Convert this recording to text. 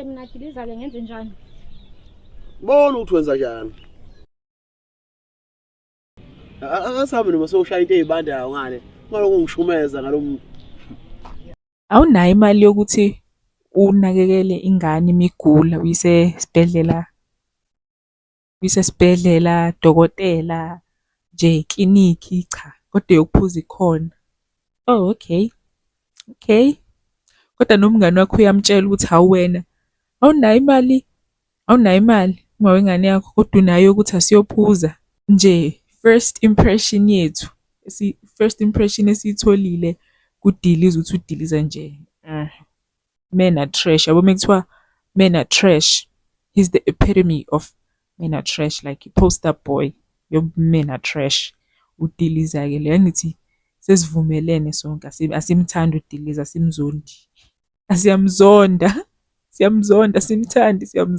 Mina Diliza-ke ngenze njani? Bona ukuthi wenza njani. Akasahambe noma sewushaya into ezibandayo ngale. Ngalokhu ngishumeza ngalo muntu. Awunayo imali yokuthi unakekele ingane uma igula uyise esibhedlela, uyise esibhedlela, dokotela, nje eklinikhi, cha, kodwa eyokuphuza ikhona. Oh okay, okay. Kodwa nomngani wakho uyamtshela ukuthi hawu wena awunayo imali, awunayo imali uma wengane yakho kodwa unayo yokuthi asiyophuza. Nje first impression yethu, first impression esiyitholile kuDiliza ukuthi uDiliza nje men are trash. Yabo mekuthiwa men are trash, he's the epitome of men are trash, like i-poster boy yo-men are trash. UDiliza-ke le, angithi sesivumelene sonke asimthandi uDiliza, asimzondi. Siyamzonda, siyamzonda, asimthandi, siyamzonda.